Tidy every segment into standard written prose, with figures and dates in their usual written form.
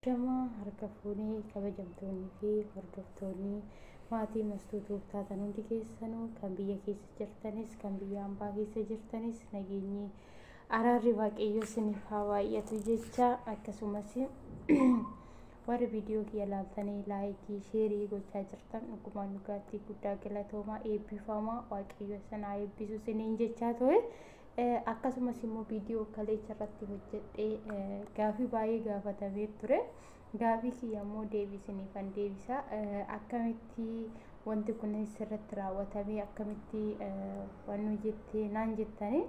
Shamaa harka fuunee kabajamtoonnii fi hordoftoonni maatii Mastuu taatan hundi keessanuu, kan biyya keessa jirtanis kan biyya hambaa keessa jirtanis, nageenyi araarri Waaqayyoo isiniif haa baay'atu jecha, akkasumas warri viidiyoo kiyya laaltanii laayikii sheerii gochaa jirtan dhugumaan dhugaatii guddaa galatoomaa, eebbifamaa, Waaqayyo isin haa eebbisu isiniin jechaa ture. Akkasumas immoo viidiyoo kaleecha irratti hojjedhee gaafii baay'ee gaafatamee ture. Gaafii kiyya immoo deebisiniifan deebisa. Akkamitti wanti kun sirratti raawwatamee, akkamitti waan jettee naan jettanii,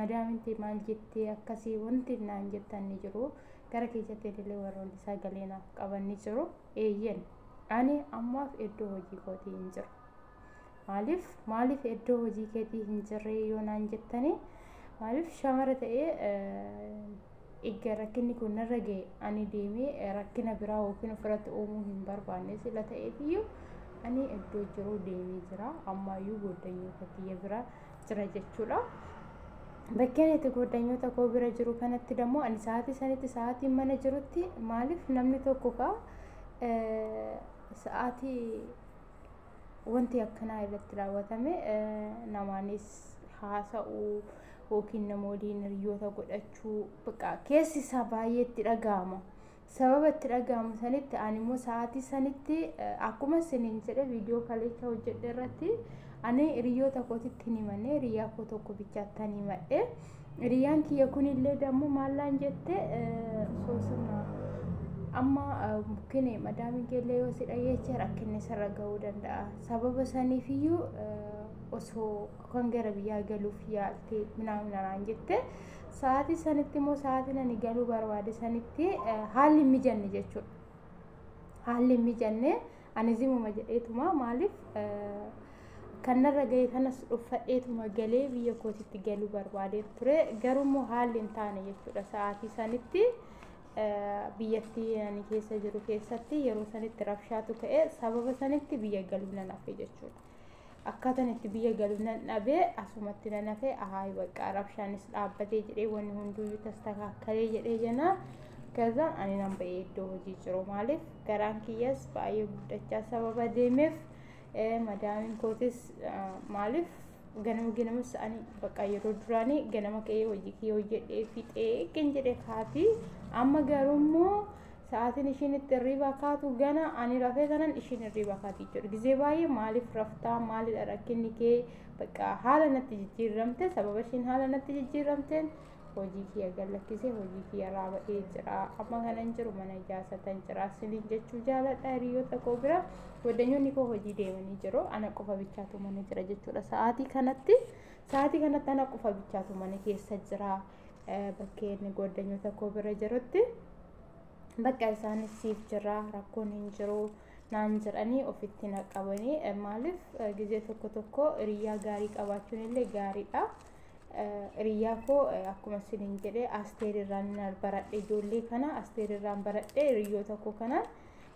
madaaminti maal jettee akkasii wanti naan jettan ni jiru. Gara keessatti illee warroonni sagalee naaf qaban ni jiru. Eeyyen, ani ammaaf iddoo hojii kootii hin jiru. Maaliif iddoo hojii keetii hin jirre yoo naan jettanii, maaliif shamara ta'ee egaa rakkinni kun narra ga'e ani deemee rakkina biraa yookiin ofirratti uumuu hin barbaanne sila ta'eefiyyuu ani iddoo jiru deemee jira. Ammaayyuu goddanyoota kiyya bira jira jechuudha. Bakkeen itti goddanyoota koo bira jiru kanatti dammoo ani sa'aatii sanitti, sa'aatiin mana jirutti, maaliif namni tokko kaa sa'aatii wanti akkanaa irratti raawwatame namaanis haasa'uu yookiin nama waliin hiriyoota godhachuu bakka keessi isaa baay'ee itti dhaga'ama. Sababa itti dhaga'amu sanitti ani immoo sa'aatii sanitti, akkuma isiniin jedhe viidiyoo kaleecha hojjedhe irratti, ani hiriyoota kootitti hin himanne, hiriyaa koo tokko bichaatti himadhe. Hiriyaan kiyya kunillee dammoo maallaan jette, soosuma amma bukkine madaamiin keellee yoo si dhageeche rakkinni sirra ga'uu danda'a. Sababa saniifiyyuu osoo kan gara biyyaa galuuf yaalte minaamin naan jette. Sa'aatii sanitti immoo sa'aatiin ani galuu barbaade sanitti haalli hin mijanne jechuudha. Haalli hin mijanne, ani zimuma jedheetuma, maaliif kan narra ga'e kanas dhuffadheetuma galee biyya kootitti galuu barbaadee ture. Garuu immoo haalli hin taane jechuudha. Sa'aatii sanitti biyyattii ani keessa jiru keessatti yeroo sanitti rabshaatu ka'e, sababa sanitti biyya galuu nan hafe jechuudha. Akkaataan itti biyya galuu nan dhabee asumatti nan hafe. Ahaa, bakka rabshaanis dhaabbatee jedhee, wanni hunduyyuu tastakakkalee jedhee jenna. Kazaan ani nan ba'ee iddoo hojii jiru, maaliif garaan kiyyas baay'ee guddachaa sababa deemeef, madaamiin kootis maaliif ganama ganamas ani bakka yeroo duraanii ganama ka'ee hojii kiyya hojjedhee fixee kan jedhe kaati. Amma garuu immoo sa'aatiin ishiin itti hirriba kaatu gana ani rafee kanan ishiin hirriba kaati jechuudha. Gizee baay'ee maaliif raftaa, maalidha rakkinni kee, bakka haala natti jijjiiramte. Sababa ishiin haala natti jijjiiramteen hojii kiyya gallakkisee hojii kiyya irraa ba'ee jira. Amma kanan jiru mana ijaarsatan jira isiniin jechuu jaaladha. Hiriyoota koo bira goddanyoonni koo hojii deemanii jiru. Ana qofa bichaatu mana jira jechuudha. Sa'aatii kanatti ana qofa bichaatu mana keessa jira. Bakkeen goddanyoota koo bira jirutti bakka isaanis siif jira, rakkoon hin jiru naan jedhanii ofitti na qabanii. Maaliif gizee tokko tokko hiriyaa gaarii qabaachuun illee gaariidha. Hiriyaa koo akkuma isiniin jedhe Asteer irraan baradhe, ijoollee kana Asteer irraan baradhe. Hiriyoota koo kana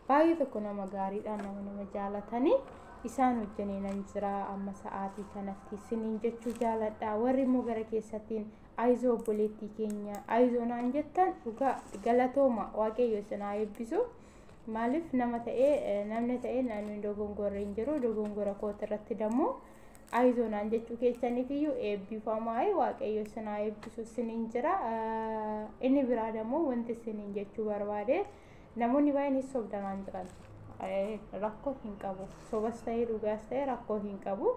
baay'ee tokko nama gaariidha, nama jaalatanii isaan hojjanii nan jira amma sa'aatii kanatti isiniin jechuu jaaladha. Warri immoo gara keessattiin ayizoo obboleettii keenya ayizoo naan jettan dhugaa galatooma, Waaqayyo isin haa eebbisu. Maaliif nama ta'ee, namni ta'ee namni dogongorra hin jiru. Dogongora koota irratti dammoo ayizoo naan jechuu keessaniif iyyuu eebbifamaa, Waaqayyo isin haa eebbisu isiniin jira. Inni biraa dammoo wanti isiniin jechuu barbaade, namoonni baay'een hin sobdanaan jiran, rakkoo hin qabu, sobas ta'ee dhugaas ta'ee rakkoo hin qabu.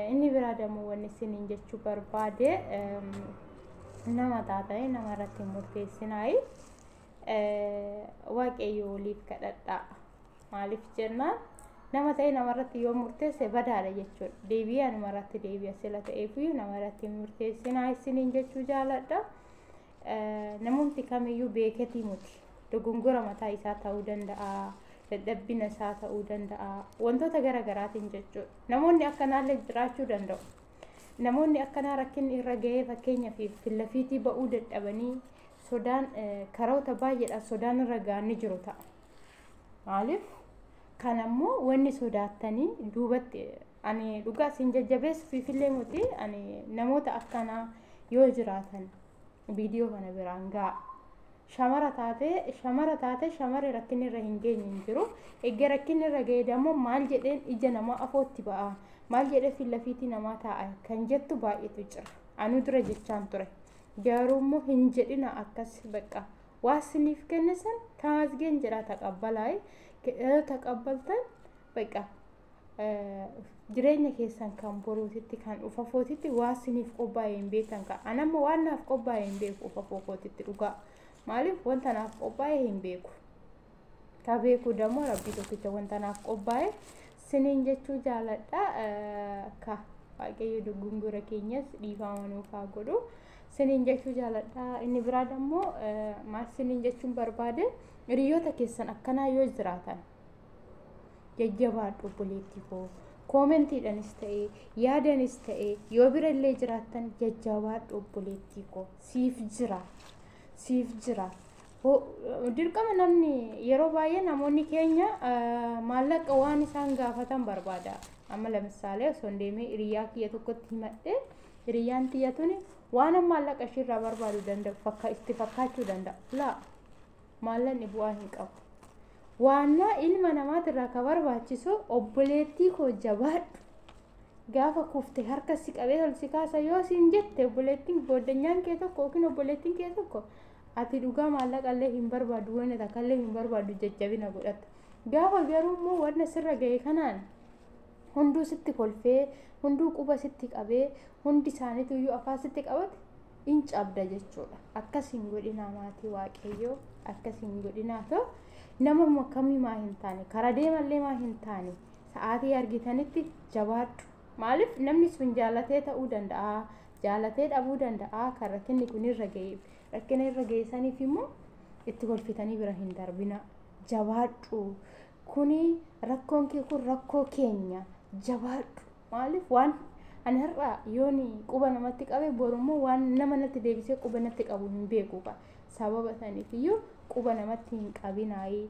Inni biraa dammoo wanni isiniin jechuu barbaade, nama taatanii nama irratti hin murteessinaayi, Waaqayyo waliif kadhadhaa. Maaliif jennaan, nama ta'e namarratti yoo murteesse badaadha jechuudha. Deebi'ee anumarratti deebi'a sila ta'eefiyyuu nama irratti hin murteessinaa isiniin jechuu jaaladha. Namumti kamiyyuu beeketii muti. Dogongora mataa isaa ta'uu danda'a, dadhabbina isaa ta'uu danda'a, wantoota gara garaatiin jechuudha. Namoonni akkanaallee jiraachuu danda'u. Namoonni akkanaa rakkinni irra ga'ee, fakkeenyaaf fillafiitii ba'uu dadhabanii, sodaan karoota baay'eedhaan sodaan irra ga'an ni jiru ta'a. Maaliif kanammoo wanni sodaattanii duubatti ani dhugaa isin jajjabeessuufillee miti, ani namoota akkanaa yoo jiraatan viidiyoo kana biraan ga'a. Shamara taatee shamara taatee shamarri rakkinni irra hin geenye hin jiru. Egaa rakkinni irra ga'e dammoo maal jedheen ija namaa afootti ba'a, maal jedhee fillafiitii namaa taa'a kan jettu baay'eetu jira. Anuu dura jechaan ture. Garuu immoo hin jedhina akkas, bakka waa isiniif kenne san tamasgeen jedhaa taqabbalaa. Taqabbaltan bakka jireenya keessan kan boruutitti kan ufafootitti waa isiniif qophaa'e hin beektan ka'a. Anamma waan naaf qophaa'e hin beeku ufafoo kootitti dhugaa. Maaliif wanta naaf qophaa'e hin beeku. Ka beeku dammoo Rabbii tokkicha wanta naaf qophaa'e siniin jechuu jaaladha. Ka Waaqayyo dogongora keenyas dhiifama nuuf haa godhu. Siniin jechuu jaaladha. Inni biraa dammoo maal siniin jechuun barbaade, hiriyoota keessan akkanaa yoo jiraatan jajjabaadhu obboleettii koo. Koomentiidhaanis ta'e yaadanis ta'e yoo bira illee jiraattan jajjabaadhu obboleettii koo, siif jira, siif jira. Dirqama namni yeroo baay'ee namoonni keenya maallaqa waan isaan gaafatan barbaada. Amma lamisaalee osoo hin deemee hiriyaa kiyya tokkotti himadhee, hiriyyaan tiyya tuni waan maallaqa ishiirraa barbaadu danda'u fakka itti fakkaachuu danda'a. Laa, maallaqni bu'aa hin qabu. Waannaa ilma namaatirraa ka barbaachisu obboleettii koo jabaadhu. Gaafa kufte harka si qabee ol si kaasa yoo siin jette obboleettiin booddanyaan kee tokko yookiin obboleettiin kee tokko, ati dhugaa maallaqa illee hin barbaadu, wanna takka illee hin barbaadu, jajjabina godhatta. Gaafa garuu immoo wanna sirra ga'e kanaan hunduu sitti kolfee, hunduu quba sitti qabee, hundi isaaniitu iyyuu afaan sitti qabate in cabda jechuudha. Akkas hin godhinaa maatii Waaqayyoo, akkas hin godhinaa. Ta'u nama kamii maa hin taane, karaa deemallee maa hin taane, sa'aatii argitanitti jabaadhu. Maaliif namni sun jaalatee ta'uu danda'a, jaalatee dhabuu danda'a. Kan rakkinni kun irra ga'e, rakkina irra ga'e saniif immoo itti kolfitanii bira hin darbina. Jabaadhu. Kuni rakkoon kee kun rakkoo keenya, jabaadhu. Maaliif waan ani har'a yoon quba namatti qabe borummoo waan nama natti deebisee quba natti qabu hin beeku. Sababa saniif iyyuu quba namatti hin qabinaayi.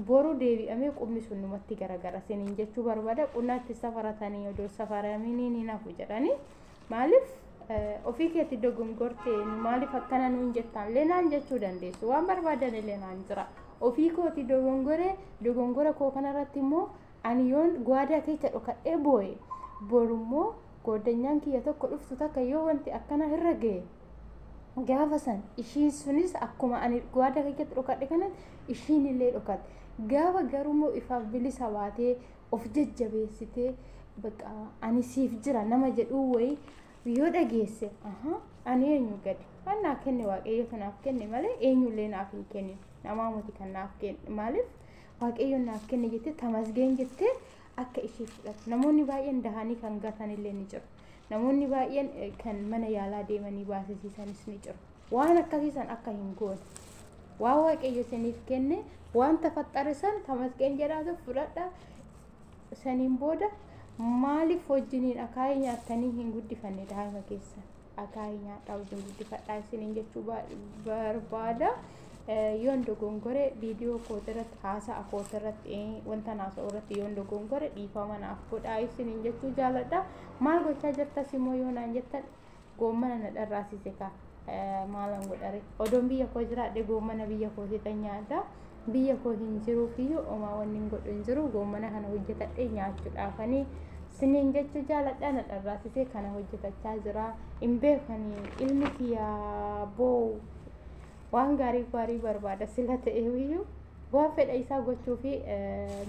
Boru deebi'amee qubni sun namatti garagara siniin jechuu barbaada. Qunnaatti safaratanii odoo safaraminiin hin hafu jedhanii. Maaliif ofii keetti dogongorte maaliif akkana nuun jettaan leenaan jechuu dandeessu, waan barbaadan illee naan jira. Ofii kooti dogongore, dogongora koo kanarratti immoo ani yoon gwaadaa keessa dhokadhee boo'e, borummoo gooddanyaan kiyya tokko dhuftu takka yoo wanti akkana irra ga'e, gaafa san ishiin sunis akkuma ani gwaadaa keessatti dhokadhe kanatti ishiin illee dhokatte. Gaafa garuummoo ifaaf bilisa baatee of jajjabeessitee bakka ani siif jira nama jedhuu wayii yoo dhageesse, ani eenyu gadi waan naa kenne Waaqayyotu naaf kenne malee eenyullee naaf hin kennin, namaa miti kan naaf kenne, maaliif Waaqayyo naaf kenne jettee tamasgeen jettee akka ishee fudhatu. Namoonni baay'een dahanii kan gatan illee ni jiru. Namoonni baay'een kan mana yaalaa deemanii baasisiisanis ni jiru. Waan akkasiisan akka hin goone, waan Waaqayyo isiniif kenne, waan tafaxxare san tamasgeen jedhaatu fudhadha. Saniin booda maaliif wajjiniin akaayii nyaattanii hin guddifanne daa'ima keessan? Akaayii nyaadhaa wajjin guddifadhaa isiniin jechuu barbaada. Yoon dogongore viidiyoo kootirratti, haasa'a kootirratti, wanta naasa'u irratti yoon dogongore dhiifama naaf godhaa isiniin jechuu jaaladha. Maal gochaa jirtas immoo yoo naan jettan, goommana na dharraasise kaa, maalan godhare? Odoon biyya koo jiraadhe goommana biyya kootiitan nyaadha. Biyya koo hin jiruufiyyuu homaa wanni hin godhu hin jiru, goommana kana hojjetadhee nyaachuudhaafanii siniin jechuu jaaladha. Na dharraasisee kana hojjetachaa jira. Hin beekanii ilmi kiyyaa boo waan gaarii gaarii barbaada sila ta'eeyyuu, waan fedha isaa gochuufi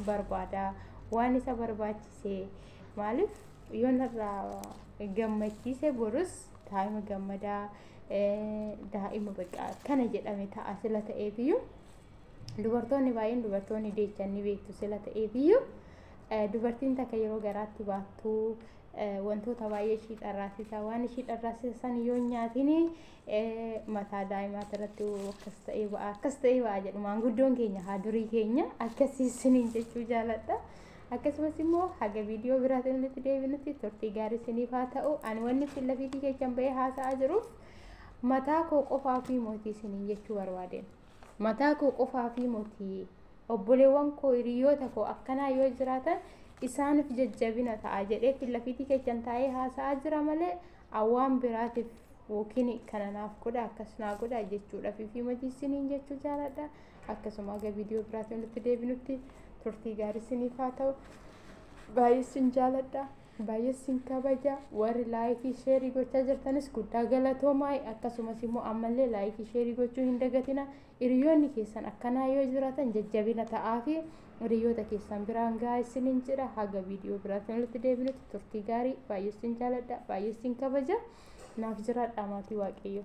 barbaada, waan isa barbaachise. Maaliif yoo narraa gammachiise borus daa'ima gammadaa, daa'ima baqa kana jedhame ta'a sila ta'eefiyyuu. Dubartoonni baay'een, dubartoonni deechan ni beektu sila ta'eefiyyuu, dubartiin takka yeroo garaatti baattu wantoota baay'ee ishii dharraasisa. Waan ishii dharraasisa san yoo nyaatin mataa daa'imaati irratti akkas ta'ee ba'a, akkas ta'ee ba'a jedhu maanguddoon keenya haa durii keenya. Akkasii isiniin jechuu jaaladha. Akkasumas immoo haga viidiyoo biraatiin walitti deebinutti turtii gaarii isiniif haa ta'u. Ani wanni fillafiitii keessan bahee haasa'aa jiruuf mataa koo qofaa fi mootii isiniin jechuu barbaadeen. Mataa koo qofaa fi mootii, obboleewwan koo, hiriyoota koo akkanaa yoo jiraatan isaaniif jajjabina ta'a jedhee fillafiitii keessan taa'ee haasa'aa jira malee waan biraatiif Yookiin kana naaf godha, akkas naa godha jechuudhaaf fi matii isiniin jechuu jaaladha. Akkasuma aga viidiyoo biraatiin walitti deebinutti turtii gaarii isiniif haa ta'u. Baay'ee isin jaaladha. Baay'ee isin kabaja. Warri laayikii, sheerii gochaa jirtanis guddaa galatoomaa. Akkasumas immoo ammallee laayikii, sheerii gochuu hin dagatina. Hiriyoonni keessan akkanaa yoo jiraatan jajjabina ta'aa fi hiriyoota keessan biraan gahaa isiniin jedha. Haga viidiyoo biraatiin walitti deebinutti turtii gaarii. Baay'ee isin jaaladha. Baay'ee isin kabaja. Naaf jiraadha, maatii Waaqayyoo.